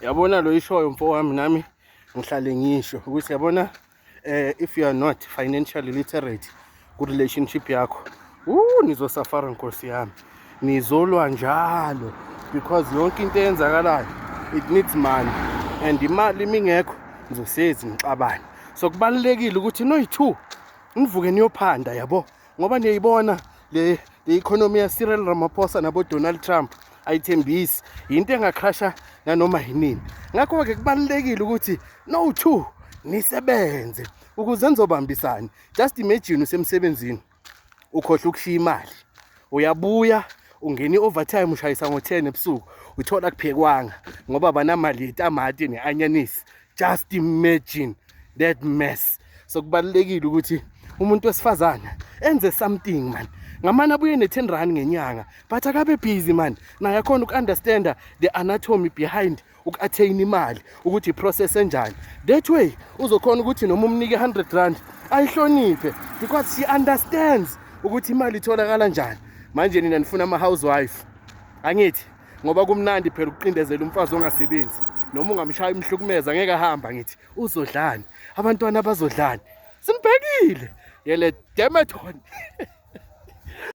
Yabona lo ishoyo mfowami, nami ngihlale ngisho ukuthi yabona, if you are not financially literate ku relationship yakho, nizosafara, nkosi yami, nizolwa njalo, because yonke into eyenzakalayo, it needs money, and imali imingekho nizosezi nixabane. So kubalulekile ukuthi noyi-two nivuke niyophanda, yabo, ngoba niyayibona le economy ya Cyril Ramaphosa nabo Donald Trump ayithembisi, into engacrasha nanoma yinini. Ngakho-ke kubalulekile ukuthi no two nisebenze ukuze nizobambisana. Just imagine usemsebenzini, ukhohlwa ukushiya imali, uyabuya ungena i-overtime, ushayisa ngo-10 ebusuku, uthola kuphekwanga ngoba banamali yetamati ne-anyanisi. Just imagine that mess. So kubalulekile ukuthi umuntu wesifazane enze something, man, ngamane abuye ne-10 rand ngenyanga, but akabe busy, man, naye akhona uku-understanda the anatomy behind uku-attain imali, ukuthi i-process enjani. That way uzokhona ukuthi noma umnike 100 rand ayihloniphe, because she understands ukuthi imali itholakala njani. Manje nina nifuna ama-housewife, angithi? Ngoba kumnandi phela ukuqindezela umfazi ongasebenzi, noma ungamshaya, umhlukumeza, ngeke ahamba. Ngithi uzodlani? Abantwana bazodlani? Simbhekile yele demeton.